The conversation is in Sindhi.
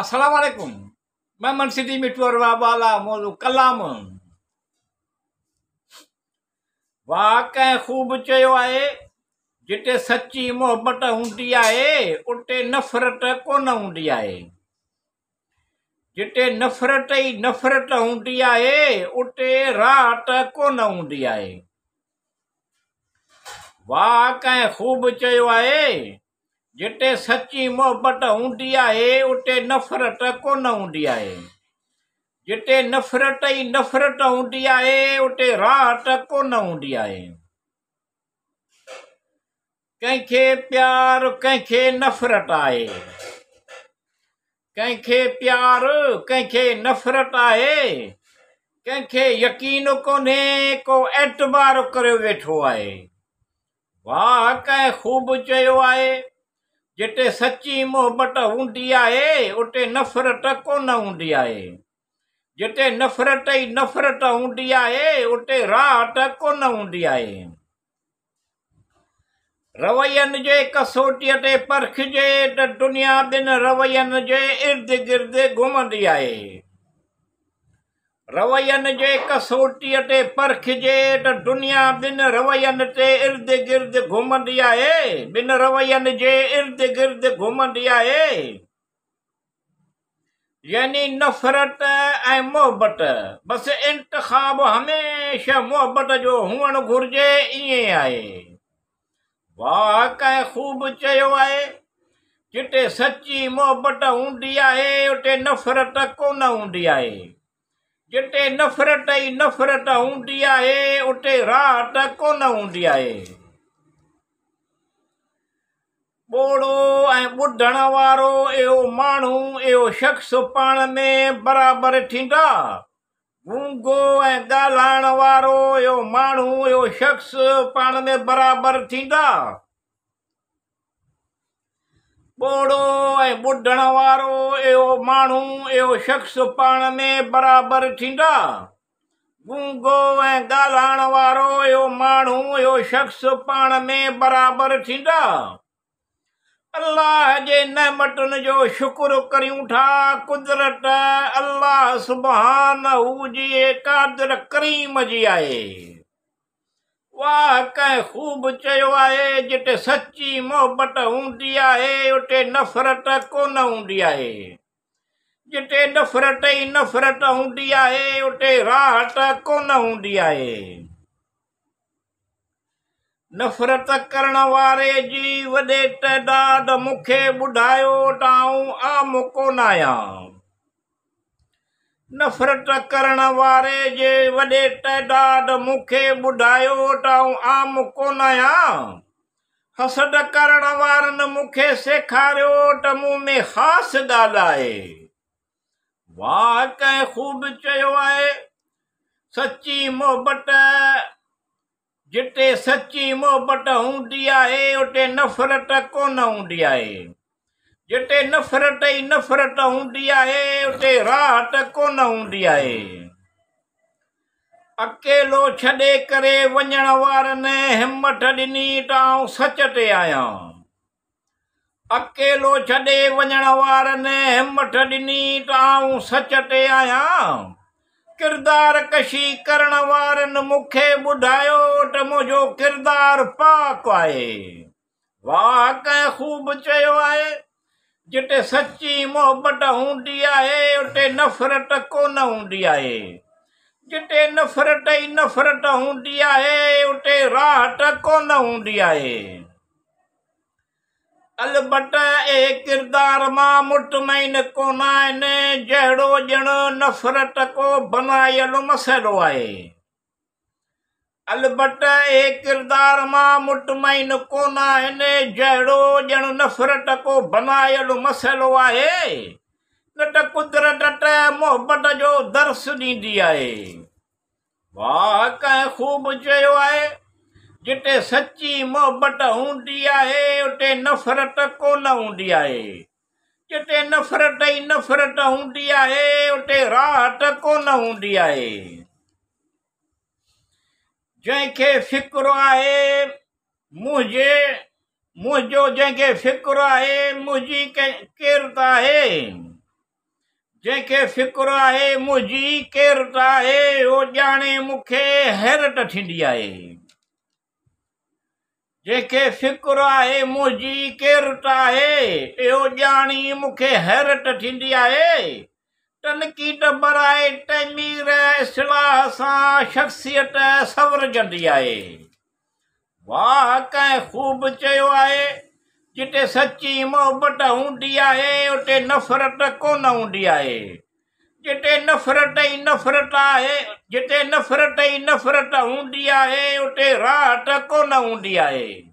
السلام عليڪم مهمن سٽي مٺو ارباب والا موضوع ڪلام واهه ڪنهن خوب چيو آهي جتي سچي محبت هوندي آهي اتي نفرت ڪونه هوندي آهي جتي نفرت ئي نفرت هوندي آهي اتي راحت ڪونه هوندي آهي واهه ڪنهن خوب چيو آهي جتي سچي محبت هوندي آهي، اتي نفرت ڪونه هوندي آهي. جتي نفرت ئي نفرت هوندي آهي، اتي راحت ڪونه هوندي آهي. ڪنهن کي پيار، ڪنهن کي نفرت آهي. ڪنهن کي پيار، ڪنهن کي نفرت آهي. ڪنهن کي يقين ڪونهي، ڪو اعتبار ڪريو ويٺو آهي. واهه ڪنهن خوب چيو آهي، جتي سچي محبت هوندي آهي، اتي نفرت ڪونه هوندي آهي. جتي نفرت ئي نفرت هوندي آهي، اتي راحت ڪونه هوندي آهي. روين جي ڪسوٽيء تي پرکجي ته دنيا ٻن روين جي ارد گرد گهمندي آهي. روين جي ڪسوٽيء تي پرکجي ته دنيا ٻن روين تي ارد گرد گهمندي آهي، ٻن روين جي ارد گرد گهمندي آهي، يعني نفرت ۽ محبت، بس انتخاب هميشه محبت جو هئڻ گهرجي، ائين آهي. واهه ڪنهن خوب چيو آهي، جتي سچي محبت هوندي آهي، اتي نفرت ڪونه هوندي آهي. جتي نفرت ئي نفرت هوندي آهي، اتي راحت ڪونه هوندي آهي. ٻوڙو ۽ ٻڌڻ وارو اهو ماڻهو، اهو شخص پاڻ ۾ برابر ٿيندا. گونگو ۽ ڳالهائڻ وارو اهو ماڻهو، اهو شخص پاڻ ۾ برابر ٿيندا. ٻوڙو ۽ ٻڌڻ وارو اهو ماڻهو، اهو شخص پاڻ ۾ برابر ٿيندا. گونگو ۽ ڳالهائڻ وارو اهو ماڻهو، اهو شخص پاڻ ۾ برابر ٿيندا. الله جي نعمتن جو شڪر ڪريون ٿا، قدرت الله سبحانه جي قادر ڪريم جي آهي. واهه ڪنهن خوب چيو آهي، جتي سچي محبت هوندي آهي، اتي نفرت ڪونه هوندي آهي. جتي نفرت ئي نفرت هوندي آهي، اتي راحت ڪونه هوندي آهي. نفرت ڪرڻ واري جي وڏي تعداد مون کي ٻڌايو ته آئون عام ڪونه آهيان. نفرت ڪرڻ واري جي وڏي تعداد مون کي ٻڌايو ته آئون عام ڪونه آهيان. حسد ڪرڻ وارن مون کي سيکاريو ته مون ۾ خاص ڳالهه آهي. واهه ڪنهن خوب چيو آهي، سچي محبت جتي سچي محبت هوندي آهي، اتي نفرت ڪونه هوندي آهي. جتي نفرت ئي نفرت هوندي آهي، اتي راحت ڪونه هوندي آهي. اڪيلو ڇڏي ڪري وڃڻ وارن همٿ ڏني ته آئون سچ تي آهيان. اڪيلو ڇڏي وڃڻ وارن همٿ ڏني ته آئون سچ تي آهيان. ڪردار ڪشي ڪرڻ وارن مون کي ٻڌايو ته منهنجو ڪردار پاڪ آهي. واهه ڪنهن خوب چيو آهي، جتي سچي محبت هوندي آهي، اتي نفرت ڪونه هوندي آهي. جتي نفرت ئي نفرت هوندي آهي، اتي راحت ڪونه هوندي آهي. البته اهي ڪردار مان مطمئن ڪونه آهن، جهڙو ڄڻ نفرت ڪو بنايل مسئلو آهي. البته اهي ڪردار مان مطمئن ڪونه آهن، جهڙو ڄڻ نفرت ڪو بنايل مسئلو آهي، نه ته قدرت ته محبت جو درس ڏيندي آهي. واهه ڪنهن خوب چيو آهي، جتي سچي محبت هوندي آهي، اتي نفرت ڪونه هوندي آهي. جتي نفرت ئي نفرت هوندي آهي، اتي راحت ڪونه هوندي آهي. جنهن کي فڪر آهي منهنجي، منهنجو جنهن کي فڪر آهي منهنجي ڪير ته آهي. جنهن کي فڪر آهي منهنجي ڪير ته آهي، اهو ڄاڻي مون کي حيرت ٿيندي آهي. جنهن کي فڪر آهي منهنجي ڪير ته آهي، اهو ڄاڻي مون کي حيرت ٿيندي آهي. تنقيد برائي تعمير اصلاح سان شخصيت سنورجندي آهي. واهه ڪنهن خوب چيو آهي، جتي سچي محبت هوندي آهي، اتي نفرت ڪونه هوندي آهي. جتي نفرت ئي نفرت آهي، جتي نفرت ئي نفرت هوندي آهي، اتي راحت ڪونه هوندي آهي.